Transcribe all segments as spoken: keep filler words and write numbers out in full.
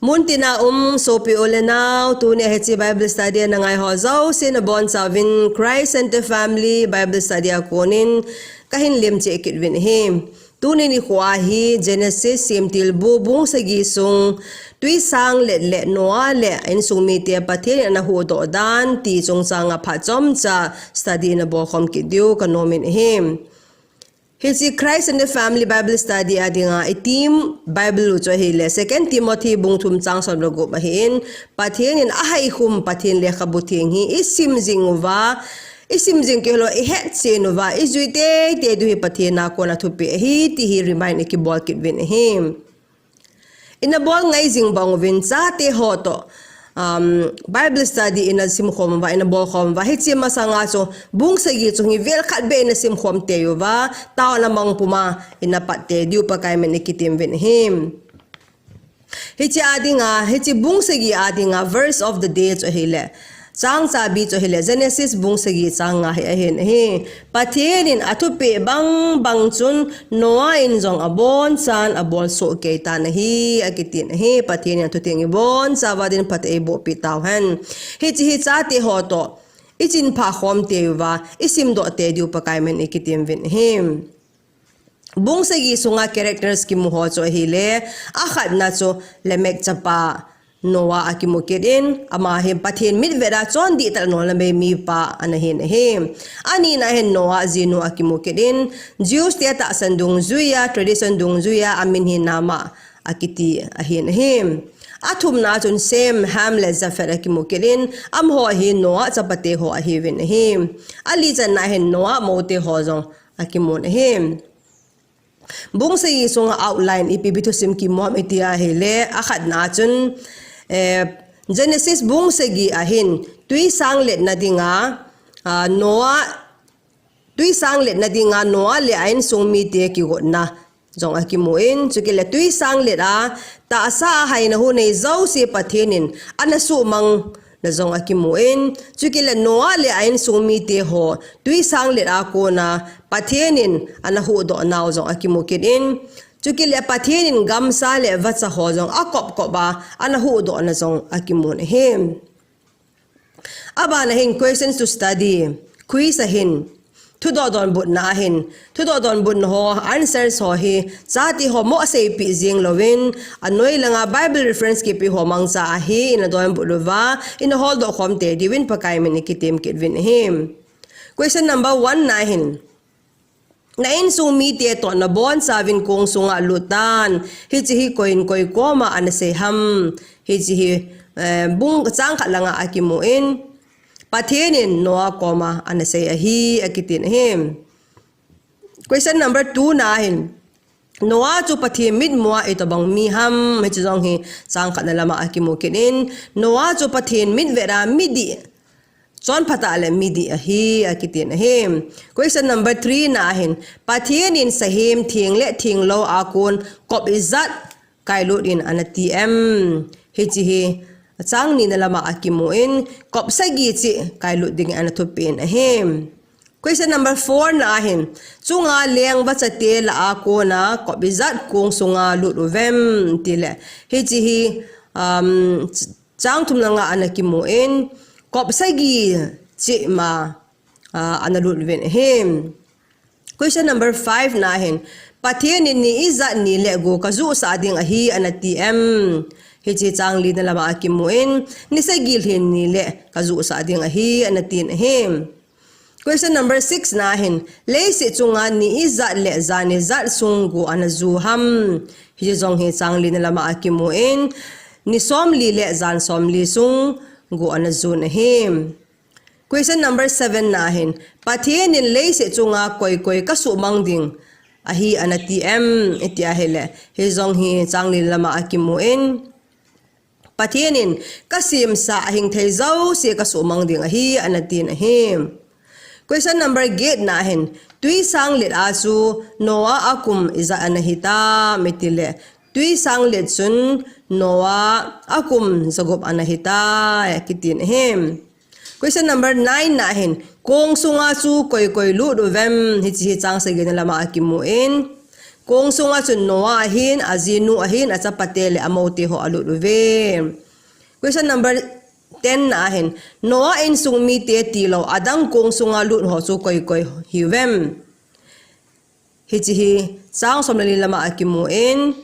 Muntina um sopi u le nau, tunia hiche Bible study a na ngai ho jouse nabonchauvin Christ Center Family Bible Study a konin kahin lemcheh kit uvin ahi. Tuni nikho a hi Genesis semtilbu bung sagi sung twisanglet le Noah le a insung mite Pathen in ana huhdoh dan ti chungchang a phat chomcha study ina bolkhom kit diu kanomin ahi. Hiche Christ and the Family Bible Study a dinga i theme Bible u chu ahile Second Timothy bung thum chang som le gup ahin, Pathen in ahaikhum Pathen lekhabu theng hi i sim jing uva, i sim jing kei lou i hetchen uva, i jui teitei diu hi Pathen a kona thupeh ahi ti hi remind i kibol kit uvin ahi. Ina bol ngai jing bang uvin chate ho toh, um, Bible study ina simkhom uva, ina bolkhom uva, hiche masanga chu bung sagi chu hi vel khat beh ina simkhom tei uva, taona mang puma ina pat tei diu Pakai min i kitem uvin ahi. Hiche a dinga, hiche bung sagi a dinga verse of the day chu ahile, chang chabi chu ahile, Genesis bung sagi chang nga hi ahin ahi. Pathen in athupeh bang bang chun Noah in jong abonchan abol soh kei tan ahi, akitin ahi. Pathen in athutheng i boncha uva din phatthei eiboh peh tauhen. Hiche hi chate ho toh i chinpha khom tei uva, i simdoh tei diu Pakai min i kitem uvin ahi. Bung sagi sunga characters kimu ho chu ahile, akhatna chu Lamech chapa Noah akimu kit in, ama hi Pathen mitvet a chondih tah nolna bei mipa ana hin ahi. Anina hin Noah jinu akimu kit in, Jews te tahsan dungjuia, tradition dungjuia, amin hi Noah akiti ahin ahi. Athumna chun Shem, Ham le Japheth akimu kit in, amaho hi Noah chapate ho ahiuvin ahi. Alichanna hin Noah moute ho jong akimun ahi. Bung sagi sunga outline ipi ipi thusim kimu ham iti ahile, akhatna chun, eh, Genesis bung sagi a hin twisangletna dinga, ah, Noah, twisangletna dinga Noah le a insung mite kigotna jong akimu in, chukit le twisanglet a tahsa a haina hunei jouse Pathen in ana suhmang na jong akimu in, chukit le Noah le a insung mite ho twisanglet a kona Pathen in ana huhdoh nau jong akimu kit in, chukit le Pathen in gamsa le vacha ho jong akop kop a ana huhdoh na jong akimun ahi. Abana hin questions to study, quiz ahin, thudoh donbutna ahin, thudoh donbutna ho, answers ho hi chate ho mo aseipeh jing louvin, anoi langa Bible reference kipe ho mangcha a hi ina donbut uva, ina holdoh khom tei diuvin Pakai min i kitem kit uvin ahi. Question number one na hin, na insung mite toh nabonchauvin kong sunga lut tan, hiche hi koiyin koi koma ana sei ham? Hiche hi, eh, bung chang khat langa akimu in, Pathen in Noah koma ana sei ahi, akitin ahi. Question number two na hin, Noah chu Pathen mitmua itobang mi ham? Hiche jong hi chang khatna lama akimu kit in, Noah chu Pathen mitvet a midih, chonphatah le midih ahi, akitin ahi. Question number three na hin, Pathen in sahem theng le thenglou a kon kop ijat kailut in ana ti em? Hiche hi chang nina lama akimu in, kop sagi cheh kailut dingin ana thupeh in ahi. Question number four na hin, chunga leng vachate lah a kona kop ijat kong sunga lut uvem? Tile, hiche hi, um, chang thum langa ana kimu in, kop sagi cheh ma, ah, ana lut uvin ahi. Question number five na hin, Pathen in ni ijat ni le go kajuhsah ding ahi ana ti em? Hiche chang lina lama akimu in, ni sagi lhin ni le kajuhsah ding ahi ana tin ahi. Question number six na hin, leiset chunga ni ijat le jan ijat sung go ana ju ham? Hiche jong hi chang lina lama akimu in, ni somli le jan somli sung go ana jun ahi. Question number seven na hin, Pathen in leiset chunga koi koi kasuhmang ding ahi ana ti em? Iti ahile, hijong hi chang lina lama akimu in, Pathen in kasemsa ahing thei jouse kasuhmang ding ahi ana tin ahi. Question number eight na hin, twisanglet a chu Noah akum ijat ana hitam? Itile, twisanglet chun Noah akum jagup ana hitai, akitin ahi. Question number nine na hin, kong sunga chu koi koi lut uvem? Hiche hi chang sagina lama akimu in, Kong sunga chun Noah ahin, ajinu ahin, achapate le amoute ho alut uve. Question number ten na ahin, Noah insung mite tilou adang kong sunga lut ho chu koi koi hiuvem? Hiche hi chang som le li lama akimun,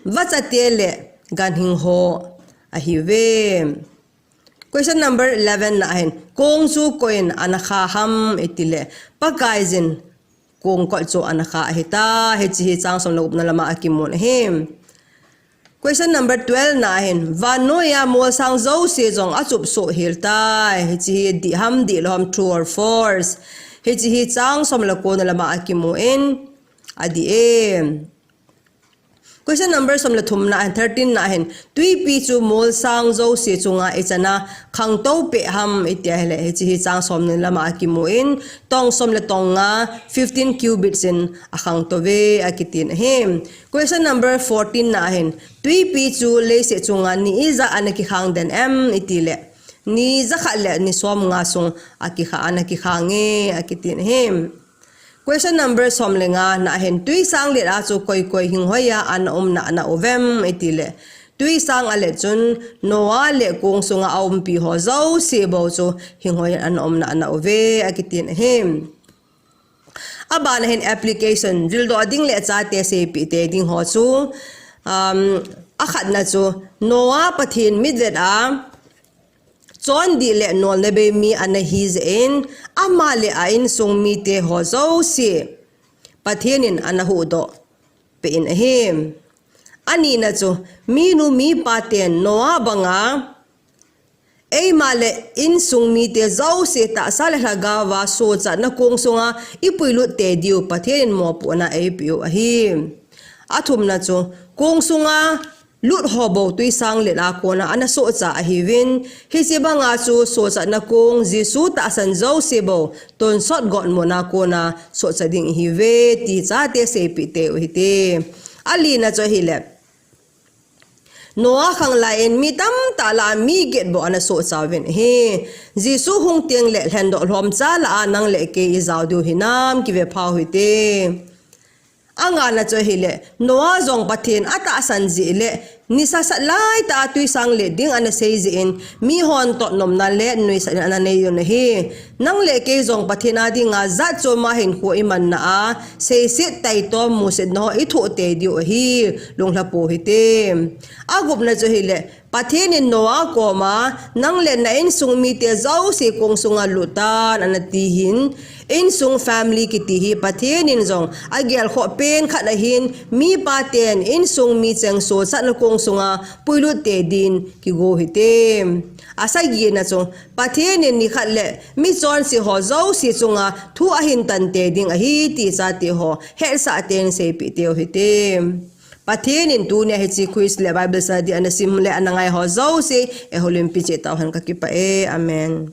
vachate le ganhing ho ahiuve. Question number eleven na ahin, kong chu koiyin ana kha ham itile, Pakaiyin kong kot chu ana kha ahitai. Hiche hi chang som le gup na lama akimun ahi. Question number twelve na ahin, vannoi a molsang jouse jong achup soh hel tai. Hiche hi dih ham dihlou ham, true or false? Hiche hi chang som le ko na lama akimun, adih e. Question number som le thum na ahin, thirteen na ahin, twipi chu molsang jouse chunga ichan a khangtou peh ham iti ahile, hiche hi chang som ni lama akimun, tong som le tong nga, fifteen cubits in akhangtou ve akitin ahi. Question number fourteen na ahin, twipi chu leiset chunga ni ijat ana kikhang den em itile, ni jakhat le ni som nga sung akikha, ana kikhang e akitin ahi. Question number som le nga na ahin, twisang let a chu koi koi hinghoiya ana umna ana uvem itile, twisang a let chun Noah le kong sunga aumpi ho jouse bou chu hinghoiya ana umna ana uve akitin ahi. Abana hin application, jildoh ding le chate seipeh tei ding ho chu, um, akhatna chu Noah Pathen mitvet a chondih le nolna bei mi ana hijeh in, ama le a insung mite ho jouse Pathen in ana huhdoh peh in ahi. Anina chu, minu mipa ten Noah banga eima le insung mite jouse tahsa le lhagaova sochatna kong sunga ipuilut tei diu Pathen in mopohna eipeh u ahi. Athumna chu, kong sunga lut ho bou twisang let a kona ana sohcha ahiuvin, hiche banga chu sochatna kong Jesu tahsan jouse bou tonsot gotmona kona sohcha ding ihiuve ti chate seipeh tei u hite. Alina chu ahile, Noah khang laiyin mi tamtah lah a mi get bou ana sohcha uvin ahi. Jesu hung teng le lhendoh lhomcha lah a nang le kei ijao diu hinam kive phau hite. Angana chu ahile, Noah jong Pathen atahsan jeh le, nisa sat laitah a twisang let ding ana sei jeh in, mihon toh nomna le nuisatna ana nei un ahi. Nang le kei jong Pathen a dinga jat choma hinkho imanna a, seiset taitom musetna ho ithoh tei diu ahi, lunglhapou hite. Agupna chu ahile, Pathen in Noah koma, nang le na insung mite jouse kong sunga lut tan, ana ti hin, insung family kiti hi Pathen in jong agelkhoh pen khat ahin, mipa ten insung mi cheng sochatna kong sunga puilut tei din kigo hite. Asagina chu, Pathen in nikhat le michonse ho jouse chunga thu ahin tan tei ding ahi ti chate ho hetsah teng seipeh teu hite. Pathen in tunia hiche quiz le Bible study ana sim le ana ngai ho jouse eihoulimpi cheh tauhen, kakipah e. Amen.